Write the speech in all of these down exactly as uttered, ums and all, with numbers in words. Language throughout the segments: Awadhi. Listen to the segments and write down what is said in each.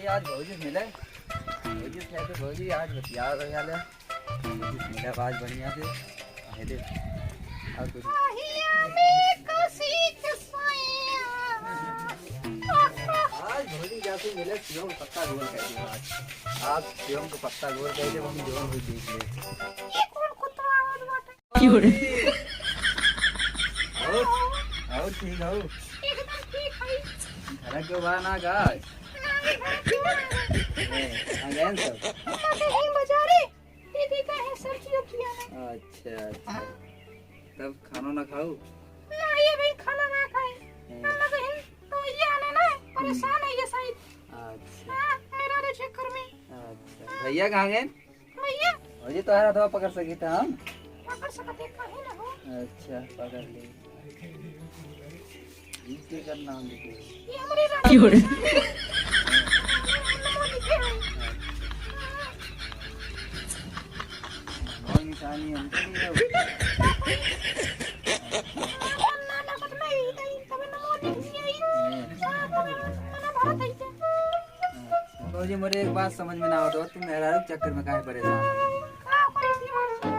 आज भौजी से मिले, भौजी से मिले, भौजी आज बतिया रहे हाल है। भौजी से मिले आज बढ़िया से। अरे, और कुछ। अहिया में कसी के सैया। आज भौजी जाके मिले, शिवम को पक्का गोल कर दिया आज। आज शिवम को पक्का गोल कर दिया, हम दोनों भी देख ले। ये कौन कुत्ता आवाज बाटे? क्यों रे? और, और ठीक हो? एकदम ठीक है। घर के बाहर ना का? नहीं, घर के बाहर। ए, कहाँ गए सब? बस यहीं बाजारे। दीदी का है सब्जी उब्जी आने। अच्छा, अच्छा। तब खाना ना खाओ? नहीं, अभी खाना ना खाए। हम्म। हम लोग यहीं तो ये आने ना, परेशान है ये साइड। अच्छा। हाँ, मेरा रे चक्कर में। अच्छा। भैया कहाँ गए? भैया। भौजी, तोहरा हथवा पकड़ सकी था हम? पकड़ सकते, काहे ना हो? अच्छा, पकड़ ले। ई के करना हम देखे। ये हमरे रानी। क्यों रे? नमो लिखे हैं। नमो निशानी हमको नहीं है। ना, ना, लगत नहीं, नहीं, तबे नमो लिखे हैं। हम्म। हाँ, तबे मना भरत है। अच्छा। भौजी, मोरे एक बात समझ में ना आवत हो, तू मेहरारू के चक्कर में काहे परेशान हो? का परेशान हो?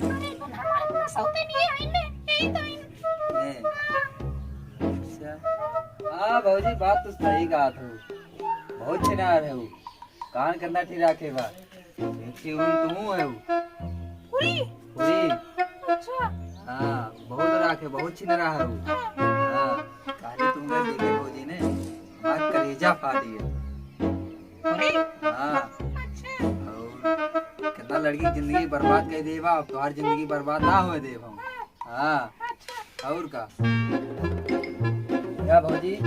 अरे, तू हमारे पूरा सौते नहीं है, आइन ने, यही तो आइन। ए, अच्छा। हाँ भौजी, बात तो सही कहत हो, बहुत छिनार है वो, कान करना ठीक राखे बा। देखी उन तू है वो। पूरी? पूरी। अच्छा। हाँ, बहुत राखे, बहुत छिनरा है वो। हाँ, काली तुम देखे भौजी ने, बात करेजा फाड़ दिए। अरे। हाँ। अच्छा। और कितना लड़की की जिंदगी बर्बाद कर देबा, अब तुम्हारी जिंदगी बर्बाद ना होए देब हम। हाँ। अच्छा। और का? या भौजी,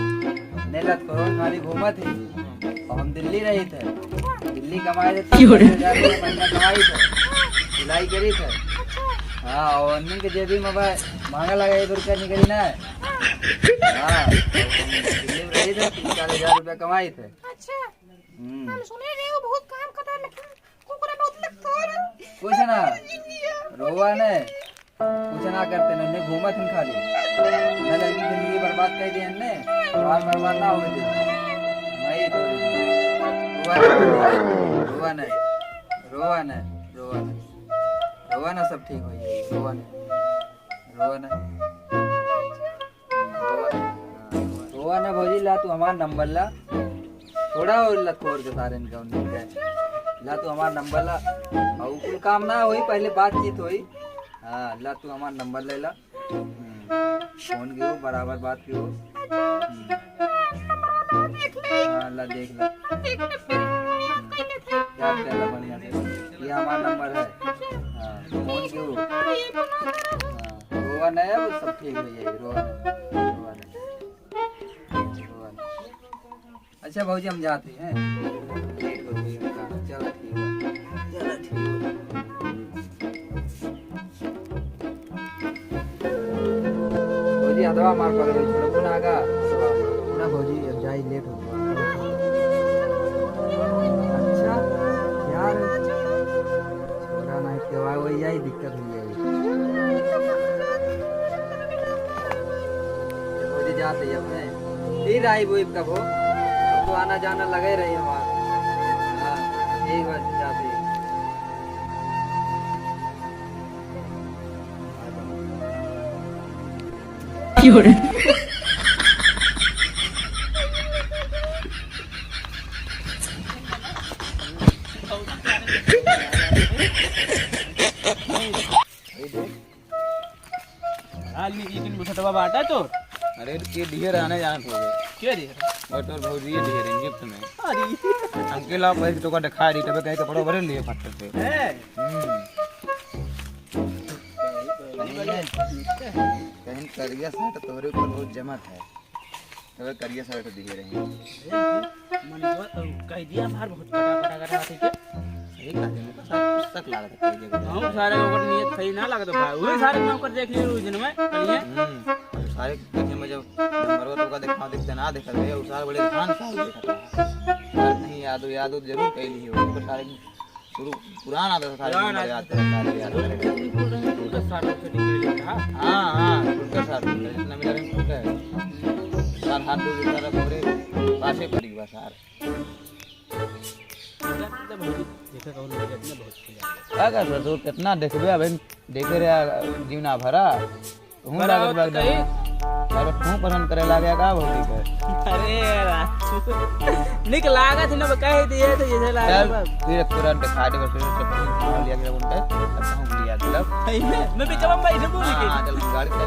ने लत करो खाली घूमत ही। और हम दिल्ली रही थे। अच्छा। दिल्ली कमाए थे, क्यों रे? तीस हजार रुपये महीना कमाई थे। सिलाई करी थे। अच्छा। हाँ, और अन्य के जेबी में बा-, महंगा लगा, एक रुपया निकली ना। हाँ। हाँ, और हम दिल्ली में रही थे, तीस चालीस हजार रुपया कमाई थे। अच्छा। हम्म। हम सुने रहे हो बहुत काम करता है, लेकिन कुकुरा बहुत लगता है। कुछ ना, रोवा ने, कुछ ना करते ना, ने घूमत हन खाली। ना लड़की जिंदगी बर्बाद कर दिए ने, और बर्बाद ना होवे दे। नहीं तो रोवा ने, रोवा ने, रोवा ने, रोवा ने, सब ठीक हो जाए, रोवा ने, रोवा ने। रोवा ना भौजी, ला तू हमार नंबर ला। थोड़ा और ला तोड़ के सारे इनका उनका। ला तू हमार नंबर ला। और कुल काम ना होई, पहले बातचीत होई। हाँ, ला तू हमार नंबर ले ला। हम्म, फोन के हो, बराबर बात के हो। हम्म। हाँ, ला देख ला। याद कर ला बढ़िया से। ये हमार नंबर है। हाँ, फोन के हो। हाँ। रोवा नहीं है, वो सब ठीक हो जाएगी, रोवा नहीं, रोवा नहीं, रोवा नहीं। अच्छा भौजी, हम जाते हैं, लेट हो गई हमका। चलो ठीक है, चलो ठीक है। भौजी, हथवा मार पकड़ो, छोड़ो ना का। ना भौजी, अब जाई, लेट हो गया। अच्छा, यार, छोड़ा ना, के वही यही दिक्कत हुई। भौजी जात ही अपने। फिर आई वो कब हो? अब तो आना जाना लगे रही हमार। हाँ, ठीक बात जात ही। आदमी की दिन बुझतवा बाटा तो। अरे, के ढेर आने जाने हो गए। के ढेर? और तोर भौजी ये ढेर है गिफ्ट में। अरे। अंकल आप भाई तो का दिखा रही, तबे कहीं कपड़ा भरे लिए फट से। है। हम्म। कहीं, कहीं करिया शर्ट तोरे ऊपर बहुत जमत है। तबे करिया शर्ट दिए रहे। ए, मनवा, अ, कह दिया हमार बहुत कटा, कटा, कटा, ठीक है? सही कहा, तुमको सारे पुस्तक लागत है, कह दिया, कह दिया। हम सारे ओकर नियत सही ना लागत भाई। वही सारे मैं ओकर देख लिए उस दिन में, कहिए। हम्म, सारे कहे में जब नंबरवा तो का देखा, देखते ना देखत रहे, उ सारे बड़े ध्यान से देखत रहे। सारे नहीं याद हो, याद हो जरूर कह लिए, ओकर सारे शुरू पुराना तो सारे पुराना नंबर याद करे, सारे याद करे। उनका सारा से निकल गया। हाँ, हाँ, उनका सारा निकल गया। इतना मिला नहीं उनका है। सार हाथ दो सारा पूरे पासे पड़ गया सार। देखे कौन लगे अपने बहुत खुला। का कर ससुर, कितना देखबे, अबे देखे रे, जीवना भरा। तू बड़ा लागत होत बा एकदम। कहीं। अरे तू पसंद करे लागे का भौजी के? अरे राजू, निक लागत है ना, कह दिए तो जैसे लागत चल, बा। फिर एक पूरा दिखा दे, बस फिर सब कुछ लिया गया उनका, अब हम लिया गया। सही में? मैं भी चलम भाई से बोल के। हाँ, चल, गाड़ी से चल।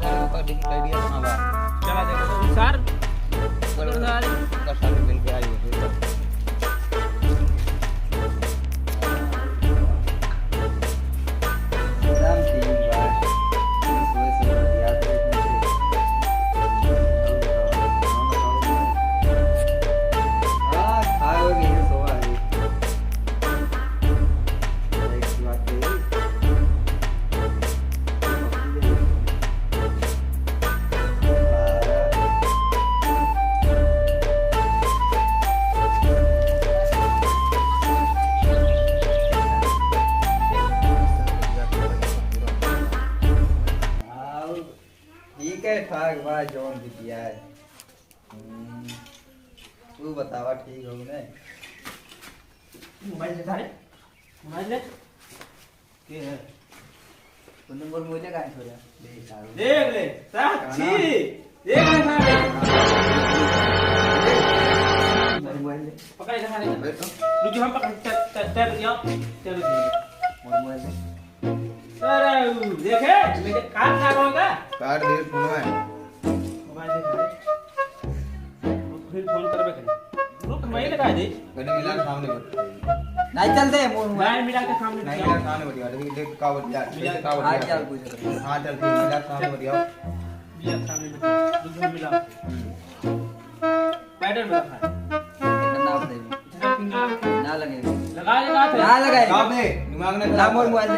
गाड़ी ऊपर देख के कह दिया, हाँ बा। चला जाएगा। सर, बोलो, सर। उनका साथ मिल के आई होगी। ठीक है, ठाक बा, जौन भी किया है। हम्म, तू बतावा, ठीक हो ने? मोबाइल दे सारे, मोबाइल दे। के है? तूने मोर मोबाइल काहे छोड़ा? देख सारे। देख ले, साक्षी, देख ले सारे। मोर मोबाइल दे। पकड़ इधर सारे। बैठो। रुक, हम पकड़, टे-, टे-, टेबल दिया, टेबल दिया। मोर मोबाइल दे। अरे, उ देखे, मेरे काट ना होगा। काट दिए, फोन है। मोबाइल दे दे। फिर फोन करबे करी। रुक, मैं लगा दे। गने मिला के सामने बतिया। नहीं चलते, मोर मोबाइल। नहीं मिला के सामने नहीं, बतिया। मिला के सामने बतिया। देख, देख, का बतिया, मिला कैसे का के बतिया। हाँ, चल, पूछ रहे। हाँ, चल, ठीक, मिला के सामने बतिया। मिला के सामने बतिया। दूसरा मिला। हम्म। पैडल में रखा है। ना बताइए। ना लगे। लगा, लगा थे। ना लगे। का बे? दिमाग ना ना, खराब मोर कर। मोबाइल दे।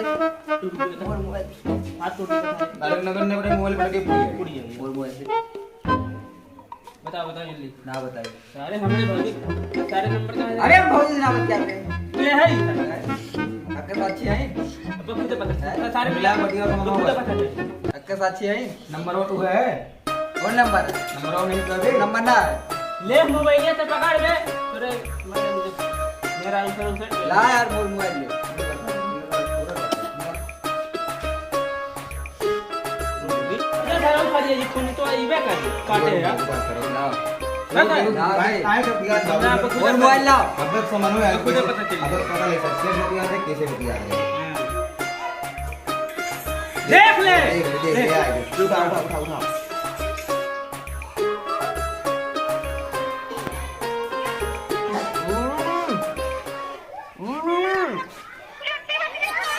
टूट गया था। मोर मोबाइल। हाथ टूट गया था। अरे नगर नगर मोबाइल पकड़ के पूरी। पूरी है। मोर मोबाइल दे। बताओ, बताओ जल्दी। ना बताइए। सारे हमरे भौजी, सारे नंबर का है। अरे भौजी ना बतिया थे। ये है ही। अक्के साक्षी है। अब खुद पता है। सारे मिला बढ़िया तो खुद पता है। अक्के साक्षी है। नंबर वो तो है। कौन नंबर? नंबर और नहीं कर दे। नंबर ना। ले मोबाइल से पकड़ बे। अरे, मैं, मेरा आंसर, आंसर। ला यार, मोर मोबाइल ले। अरे, सारा उठा दिया, ये फोन तो आइबे कर, काटे यार। बात करो ना। ना, ना। ना, भाई, आए तो दिया, ना, ना, मोर मोबाइल लाओ। अब समझ में आया, अब मुझे पता चल गया। अब पता नहीं, कैसे बतिया है, कैसे बतिया है। हाँ। देख ले। देख ले, देख ले, देख। आ गया। उठा, उठा, उठा, उठा।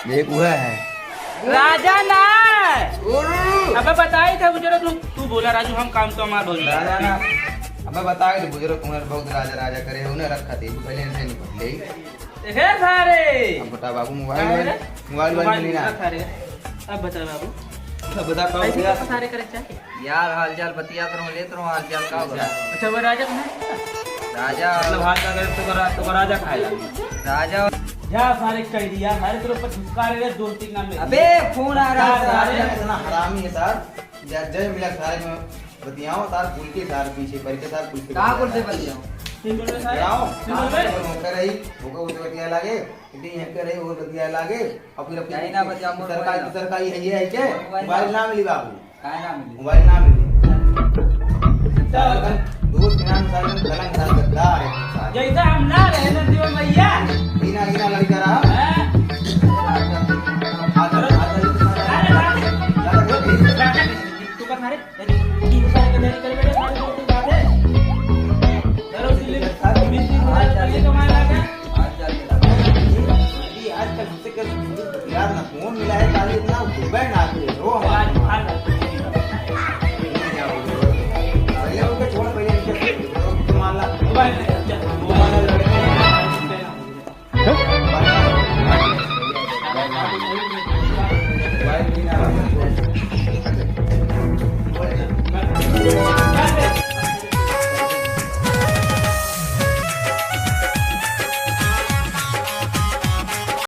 देख, वह है। राजा ना। अबे बताई था, गुजरो तू, तू बोला राजू, हम काम तो हमार भौजी। राजा ना। अबे बताई तो गुजरो, तुम्हारे बहुत राजा, राजा करे, उन्हें रखा थे, पहले इनसे निपट ले। ए सारे! अब बता बाबू, मोबाइल, काहे रे? मोबाइल, मोबाइल मोबाइल मिली ना। रखा रे। अब बता बाबू। अब बता, का हो ऐसे गया? तो सारे करे चाहे। यार, हाल चाल बतियात रहो, लेत रहो हाल चाल, का हो गया? अच्छा, वो राजा कहाँ है? राजा मतलब हाल चाल करे तो रा-, तो राजा खाए लगे। राजा। जा सारे कह दिया, सारे तेरे ऊपर झुका रहे, दो तीन नाम ले। अबे, फोन आ रहा है, सारे। राजा इतना हरामी है सार। जा, जय मिला सारे में बतियाओ, सार पुल के सार पीछे पड़ के सार पुल के का बतिया पुल से लागे। बतियाओ? सिंगल में सारे? बतियाओ, सिंगल में? सार ओकर रही, ओकर उसे बतिया लागे, इतनी यहाँ के रही, ओकर बतिया लागे, और फिर अपनी नहीं ना बतियाओ, मोर सरकारी, मोबाइल ना। सरकारी है ये है क्या? मोबाइल मोबाइल ना। ना मिली बाबू। काहे ना मिली? मोबाइल ना मिली। सार का दोस्त के नाम सार का कलंक सार गद्दार है सार। जैसा हम ना रहे ना जीवन भैया। इना, इना लड़का रहा। हाँ। आ जा, आ जा, आ जा। अरे, अरे, अरे, तू का सारे? अरे, तू सारे का देरी कर बेटा, सारे दोस्त की बात है। करो दिल्ली में, बीस तीस हजार रुपये कमाए लागे। आजकल हमसे कर, यार, ना फोन मिला है, खाली इतना उठबे ना आती है, रो हमारे। पहले उनके छोड़, पहले इनके मान ला। मोबाइल, मोबाइल।